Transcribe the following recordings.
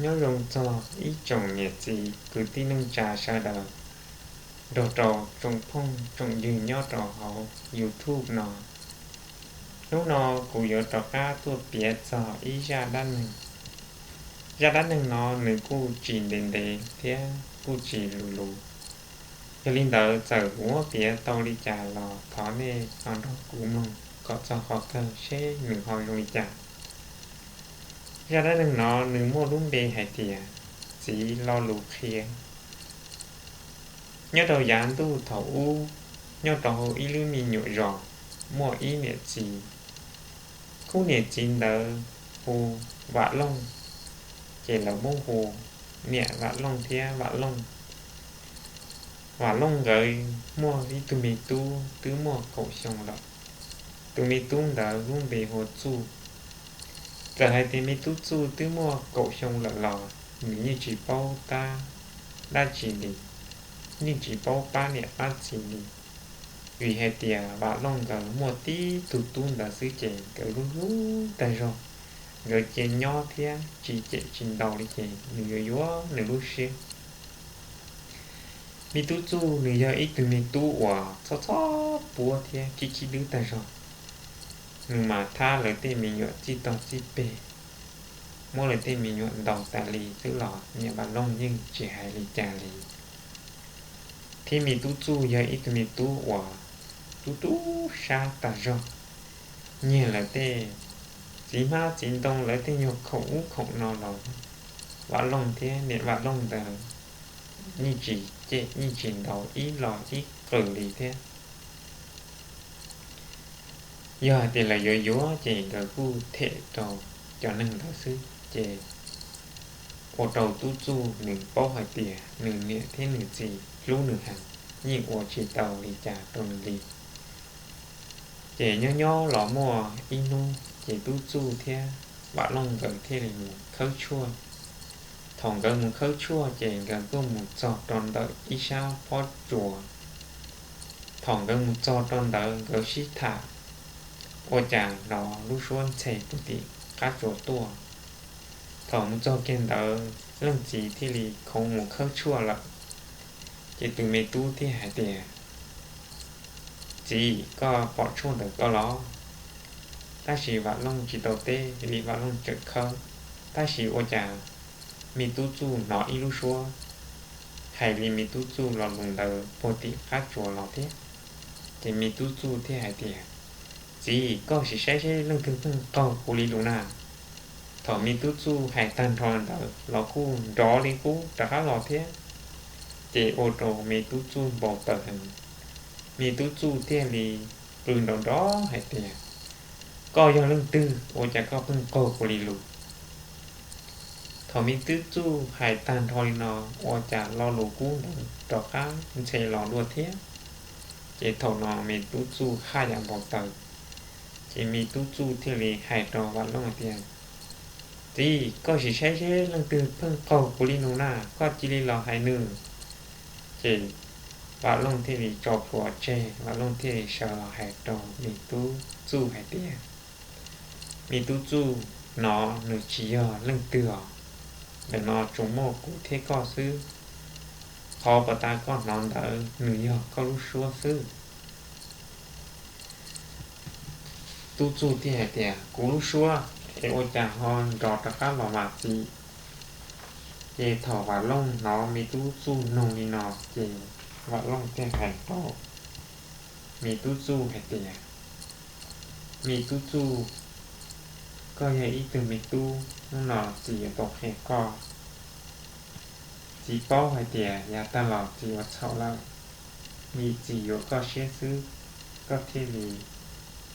Nyob zoo txog ib tsoom niam txiv kwv tij neej tsa sawv daws, nrog rau tsoom phooj tsoom ywg nyob rau hauv YouTube no. Hnub no kuv yuav rov qab tuaj piav txog ib zaj dab neeg. Zaj dab neeg no nws kuj tsis ntev ntev thiab kuj tsis luv luv. Yog li ntawd txawm kuv muab piav tau li cas los thov nej ho nrog kuv mloog kom txog qhov kawg seb nws ho zoo li cas. Zaj dab neeg no nws muaj lub npe hais tias Txiv Lo Lus Qhia. Nyob rau yav ntuj thaum ub, nyob rau hauv ib lub me nyuam zos, muaj ib niam txiv. Khub niam txiv ntawd hu Vam Looj, ces lawv muab hu niam Vam Looj thiab Vam Looj. Vam Looj nkawd muaj ib tug me tub twb muaj kaum xyoo lawm. Tus me tub ntawd lub npe hu ua Txuj. Txawm hais tias me tub Txuj twb muaj kaum xyoo lawm los nws yeej tsis paub tab dab tsi li, yeej tsis paub pab niam pab txiv li. Vim hais tias Vam Looj nkawd muaj tib tug tub ntawd xwb ces nkawd hlub hlub tag zog. Nkawd cia nyob thiab tsis cem tsis ntaus li ces nws yuav yuav nws lub siab. Me tub Txuj nws yog ib tug me tub uas txhob txhob puab thiab khib khib dub tag zog. Nws mas thab lawv tej me nyuam txij tog txij peg, muab lawv tej me nyuam ntaus tas li xwb los niam Vam Looj yeej tsis hais li cas li. Thiab me tub Txuj yog ib tug me tub uas tub tub sab tag zog, nyiag lawv tej txiv hmab txiv ntoo, lawv tej nyuag khoom ub khoom no los Vam Looj thiab niam Vam Looj ntawd yeej tsis cem yeej tsis ntaus ib los ib qws li thiab. Yog hais tias lawv yuav yuav ces nkawd kuj them rau cov neeg ntawd xwb ces ua rau tub Txuj nws paub hais tias nws niam thiab nws txiv hlub nws heev, yeej ua tsis tau li cas rau nws li. Ces nyob nyob los muaj ib hnub ces tub Txuj thiab Vam Looj nkawd thiaj li mus khawb tshuaj. Thaum nkawd mus khawb tshuaj ces nkawd kuj mus txog rau ntawm ib sab pob tsuas. Thaum nkawd mus txog rau ntawd nkawd sib tham, ua cas hnov lub suab ntxhe puag tim qab tsuas tuaj. Thaum mus txog kiag ntawd leej txiv thiaj li khoov mus khawb tshuaj lawm. Ces tus me tub thiaj hais tias, Txiv, koj pom tshuaj ntawm koj los? Tab sis Vam Looj tsis tau teb vim Vam Looj tseem khawb. Tab sis ua cas me tub Txuj hnov ib lub suab hais li me tub Txuj lo lus ntawd puag tim qab tsuas los thiab. Ces me tub Txuj thiaj hais tias, Txiv, koj sim saib seb leej twg pheej qaug kuv li lus na. Thaum me tub Txuj hais tag nrho ntawd los kuj nrov li qub rov qab los thiab. Ces ua rau me tub Txuj npau taws heev. Me tub Txuj thiaj li qw nrov nrov hais tias, Koj yog leej twg ua cas koj pheej qaug kuv li lus? Thaum me tub Txuj hais tag nrho li no, ua cas lo lus qub ntawd rov qab ntxhe los dua thiab. Ces thaum no me tub Txuj haj yam npau taws. Ces me tub Txuj thiaj li hais rau Vam Looj tias, Txiv, koj sim saib seb leej twg pheej qaug kuv li lus na, koj cia li los hais nws. Ces Vam Looj thiaj li tso plhuav tseg, Vam Looj thiaj li sawv los hais rau me tub Txuj hais tias, Me tub Txuj, no nws tsis yog leej twg os, ntawm no tsuas muaj kuv thiab koj xwb. Qhov uas tas koj hnov ntawd nws yog koj lub suab xwb. Tub Txuj thiaj hais tias, Kuv lub suab es ua cas ho nrov rov qab los mas txiv? Ces thaum Vam Looj hnov me tub Txuj nug li no, ces Vam Looj thiaj hais rau me tub Txuj hais tias, Me tub Txuj, koj yog ib tug me tub, hnub no txiv yuav tau qhia koj. Txiv paub hais tias yav tag los txiv ua txhaum lawm, vim txiv yuav koj siab xwb, koj thiaj li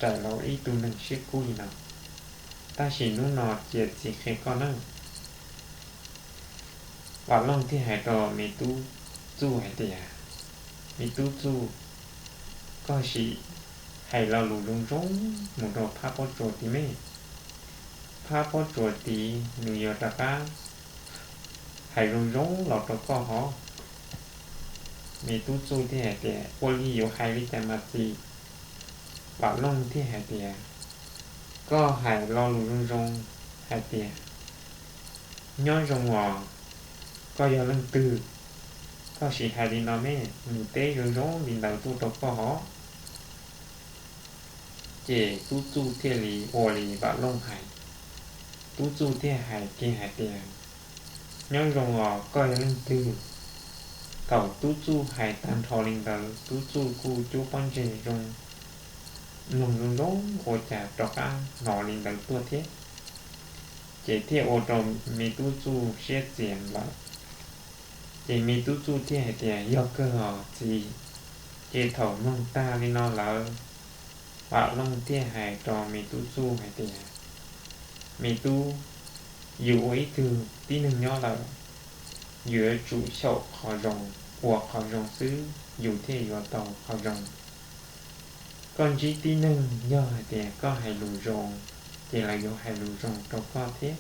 rais los ib tug neeg siab kub li no. Tab sis hnub no cia txiv qhia koj nawb. Vam Looj thiaj hais rau me tub Txuj hais tias, Me tub Txuj, koj sim hais lo lus zoo zoo mus rau phab pob tsuas tid me. Phab pob tsuas tid nws yuav rov qab hais zoo zoo los rau koj hov. Me tub Txuj thiaj hais tias, Ua li yuav hais li cas mas txiv? Vam Looj thiaj hais tias, Koj hais lo lus zoo zoo hais tias Nyob zoo os, koj yog leej twg? Koj sim hais li no me, nws teb zoo zoo li ntawd tuaj rau koj hov. Ces tub txuj thiaj li ua li Vam Looj hais. Tub txuj thiaj hais kiag hais tias, nyob zoo os, koj yog leej twg? Thaum tub txuj hais tag nrho li ntawd, tub txuj kuj cuab pob ntseg zoo, mloog zoo zoo ua cas rov qab hnov li ntawd tuaj thiab. Ces thiaj ua rau me tub txuj siab txias lawm. Ces me tub txuj thiaj hais tias, yog kawg os txiv. Ces thaum mloog tag li no lawm, Vam Looj thiaj hais rau me tub txuj hais tias, me tub, yus ua ib tug tib neeg nyob lawm, yus yuav tsum xyaum qhov zoo, ua qhov zoo xwb yus thiaj yuav tau qhov zoo. Koj ntsib tib neeg, yog hais tias koj hais lus zoo, ces lawv yuav hais lus zoo rau koj thiab.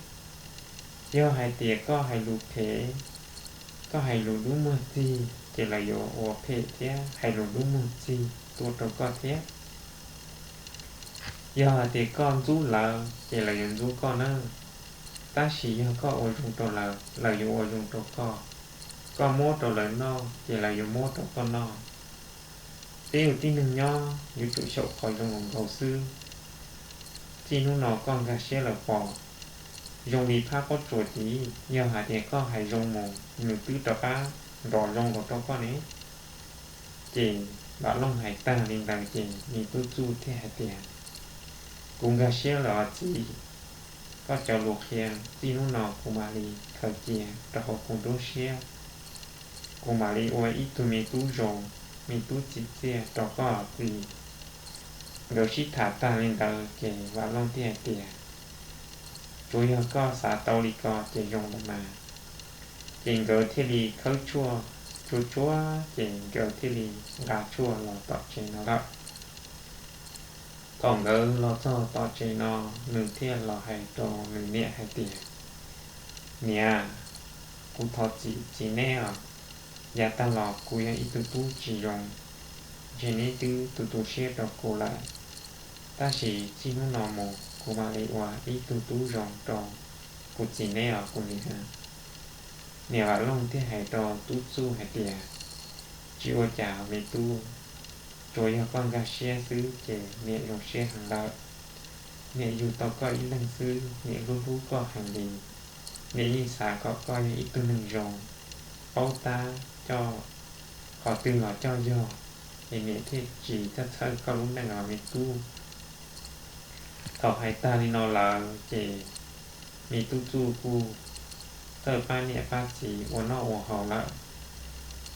Yog hais tias koj hais lus phem, koj hais lus dub muag txig, ces lawv yuav ua phem thiab hais lus dub muag txig tuaj rau koj thiab. Yog hais tias koj ntxub lawv, ces lawv yuav ntxub koj na. Tab sis yog koj ua zoo rau lawv, lawv yuav ua zoo rau koj. Koj muab rau lawv noj, ces lawv yuav muab rau koj noj. Peb ua tib neeg nyob yuav tsum xyaum qhov zoo nkaus xwb. Txij hnub no koj nkag siab lawm pom, zoo li phab pob tsuas tid, yog hais tias koj hais zoo mus, nws twb rov qab nrov zoo los rau koj ne. Ces Vam Looj hais tag li ntawd ces me tub txuj thiaj hais tias, kuv nkag siab lawm os txiv. Koj cov lus qhia txij hnub no kuv mam li khaws cia rau hauv kuv nruab siab. Kuv mam li ua ib tug me tub zoo, me tub txim txiaj rau koj txiv. Nkawd sib tham tag li ntawd ces Vam Looj thiaj hais tias, tsuav yog koj xav tau li ko ces zoo lawm mas. Ces nkawd thiaj li khawb tshuaj tsuag tsuag, ces nkawd thiaj li nqa tshuaj los tom tsev no lawm. Thaum nkawd los txog tom tsev no, nws thiaj los hais rau nws niam hais tias, niam, kuv thov txim txiv neb os. Yav tag los kuv yog ib tug tub tsis zoo, ntshe neb twb tu tu siab rau kuv lawm. Tab sis txij hnub no mus kuv mam li ua ib tug tub zoo rau kuv txiv neb os kuv niam. Niam Vam Looj thiaj hais rau tub txuj hais tias, tsis ua cas me tub, tsuav yog koj nkag siab xwb ces niam zoo siab heev lawm. Niam yug tau koj ib leeg xwb, niam hlub hlub koj heev li. Niam yeej xav kom koj yog ib tug neeg zoo, paub tab coj qhov twg los coj yog, es niam thiaj tsis txhawj koj lub neej os me tub. Thaum hais tag li no lawm ces me tub txuj kuj txawj pab niam pab txiv ua noj ua haus lawm.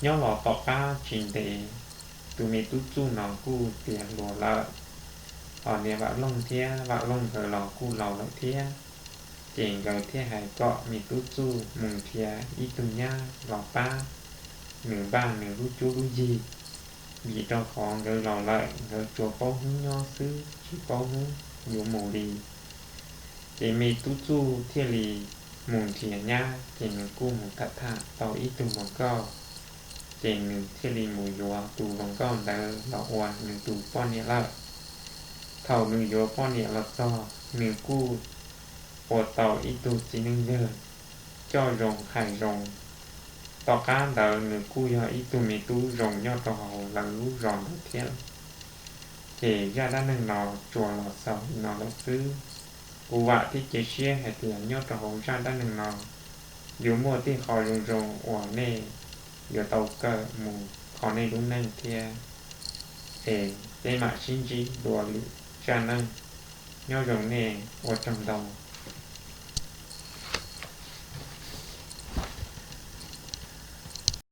Nyob los tom qab tsis ntev, tus me tub txuj no kuj tiav hluas lawm, hos niam Vam Looj thiab Vam Looj nkawd los kuj laus lawm thiab. Ces nkawd thiaj hais kom me tub txuj mus nrhiav ib tug nyab los pab nws npaj nws lub cuab lub yig, vim rau qhov nkawd laus lawm nkawd tsuas paub hnub nyob xwb tsis paub hnub yuav mus li. Ces me tub txuj thiaj li mus nrhiav nyab, ces nws kuj mus tham tham tau ib tug hluas nkauj, ces nws thiaj li mus yuav tus hluas nkauj ntawd los ua nws tus poj niam lawm. Thaum nws yuav poj niam los txog, nws kuj ua tau ib tug txiv neej yawg coj zoo hais zoo. Tom qab ntawd nws kuj yog ib tug me tub zoo nyob rau hauv lawv lub zos ntawd thiab. Ces zaj dab neeg no tsuas los xaus li no lawm xwb. Kuv vam thiab cia siab hais tias nyob rau hauv zaj dab neeg no yuav muaj tej qho zoo zoo uas nej yuav tau kawm mus kho nej lub neej thiab. Es peb mam sib ntsib dua lwm zaj neej. Nyob zoo nej, ua tsaug ntau.